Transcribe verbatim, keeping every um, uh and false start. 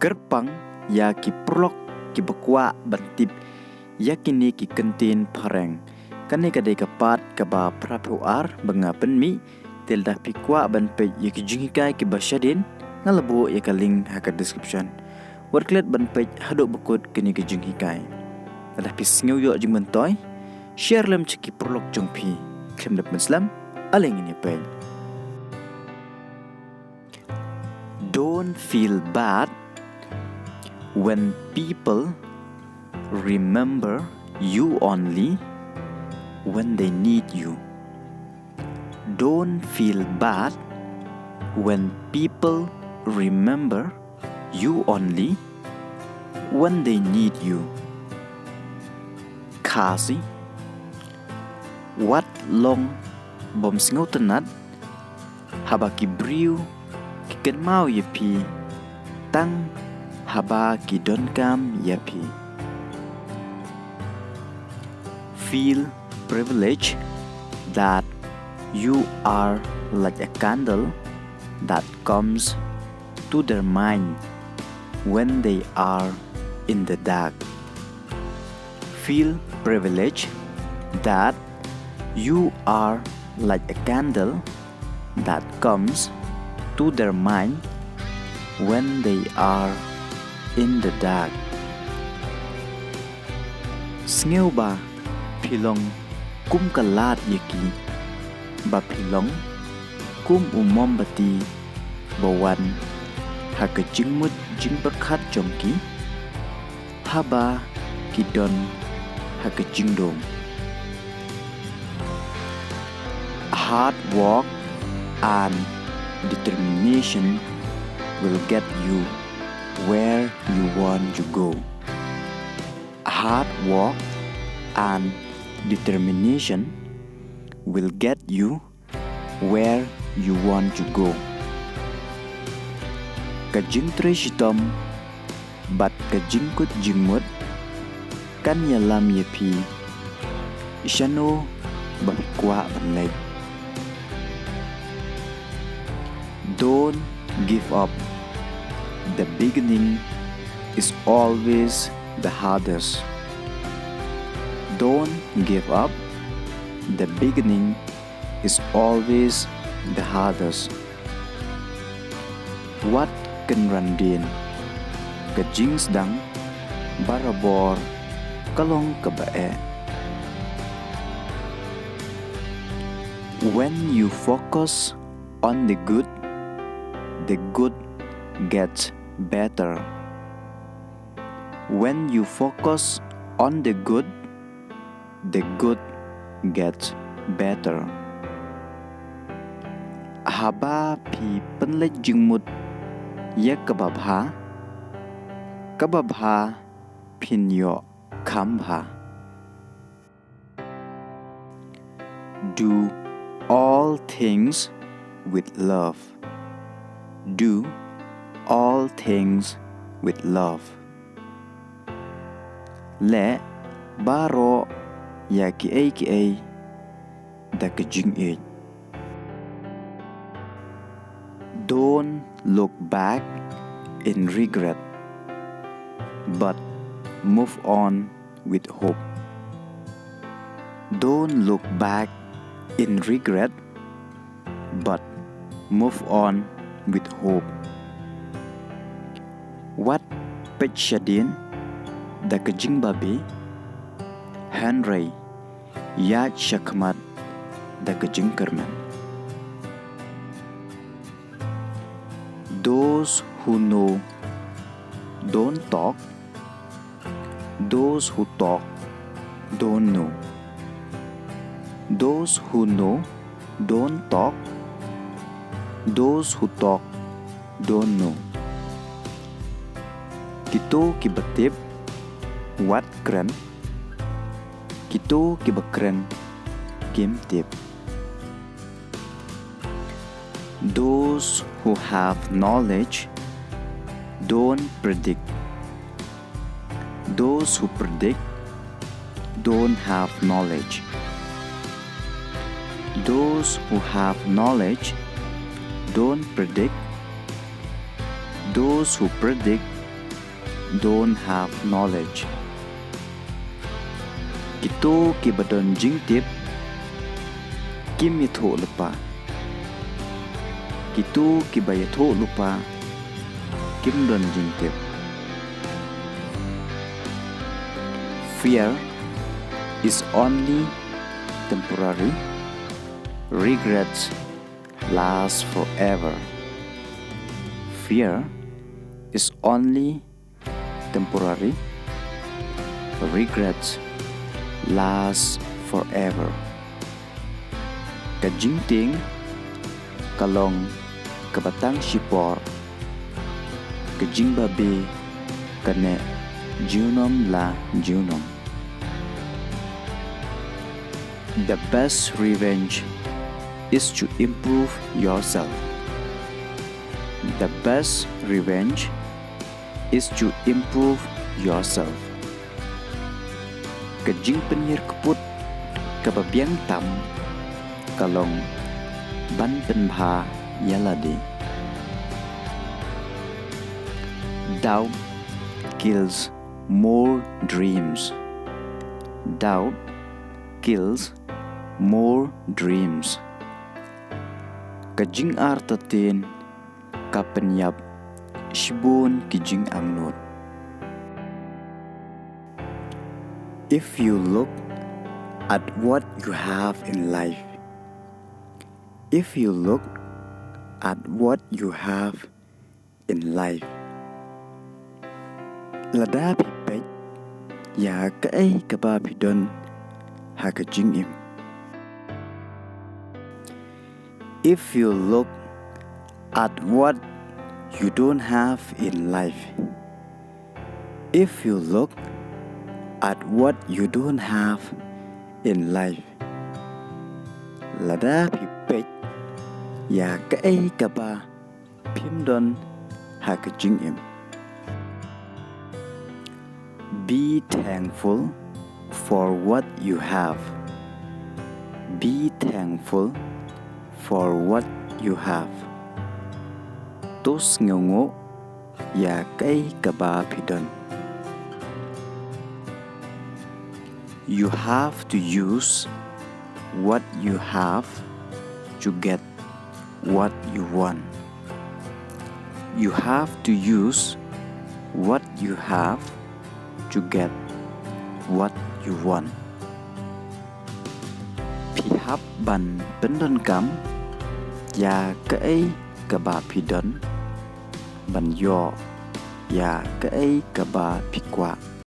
Kyrpang ïa ki paralok kiba kwah ban tip ïa kine ki kyntien phareng. Kane ka dei ka part kaba phra phew ar ba nga pynmih, te lada phi kwah ban peit ïa ki jinghikai kiba shadien, nga la buh ïa ka link ha ka description. Wat klet ban peit haduh ba kut kine ki jinghikai. Lada phi sngew ïoh jingmyntoi, share lem sha ki paralok jong phi. Khlem da pynslem, ale ngin ïa peit. Don't feel bad when people remember you only when they need you. Don't feel bad when people remember you only when they need you. Khasi. Wat long bym sngewtynnad haba ki briew ki kynmaw ïa phi tang haba ki donkam ïa phi. Feel privileged that you are like a candle that comes to their mind when they are in the dark. Feel privileged that you are like a candle that comes to their mind when they are in the dark. Sngew ba phi long kum ka lad ïa ki, ba phi long kum u mombati ba wan ha ka jingmut jingpyrkhat jong ki, haba ki don ha ka jingdum. Hard work and determination will get you where you want to go. Hard work and determination will get you where you want to go. Ka jingtrei shitom bad ka jingkut jingmut kan ïalam ïa phi shano ba phi kwah ban leit. Don't give up. The beginning is always the hardest. Don't give up. The beginning is always the hardest. Wat kynran dien. Ka jingsdang barabor ka long kaba eh. When you focus on the good, the good gets better. When you focus on the good, the good gets better. Haba phi pynleit jingmut ïa kaba bha, kaba bha phin ïoh kham bha. Do all things with love. Do all things with love. Leh baroh ïa kiei kiei da ka jingïeit. Don't look back in regret, but move on with hope. Don't look back in regret, but move on with hope. Wat peit shadien da ka jingbabe, hynrei ïaid shakhmat da ka jingkyrmen. Those who know don't talk. Those who talk don't know. Those who know don't talk. Those who talk don't know. Kito kiba tip wat kren. Kito kiba kren kim tip. Those who have knowledge don't predict. Those who predict don't have knowledge. Those who have knowledge don't predict. Those who predict don't have knowledge. Kito kiba don jingtip kim ïathuh lypa. Kito kiba ïathuh lypa kim don jingtip. Fear is only temporary. Regrets last forever. Fear is only temporary. Regrets last forever. Ka jingtieng ka long kaba tang shipor. Ka jingbabe ka neh junom la junom. The best revenge is to improve yourself. The best revenge is to improve yourself. Ka jingpynhiar kput kaba biang tam ka long ban pynbha ïa lade. Doubt kills more dreams. Doubt kills more dreams. Ka jingartatien ka pynïap shibun ki jingangnud. If you look at what you have in life, if you look at what you have in life, lada phi peit ïa kaei kaba phi don ha ka jingim. If you look at what you don't have in life, if you look at what you don't have in life, lada phi peit ïa kaei kaba phim don ha ka jingim. Be thankful for what you have. Be thankful for what you have. To sngewnguh ïa kaei kaba phi don. You have to use what you have to get what you want. You have to use what you have to get what you want. Phi hap ban pyndonkam ïa kaei kaba phi don ban ïoh ïa kaei kaba phi kwah.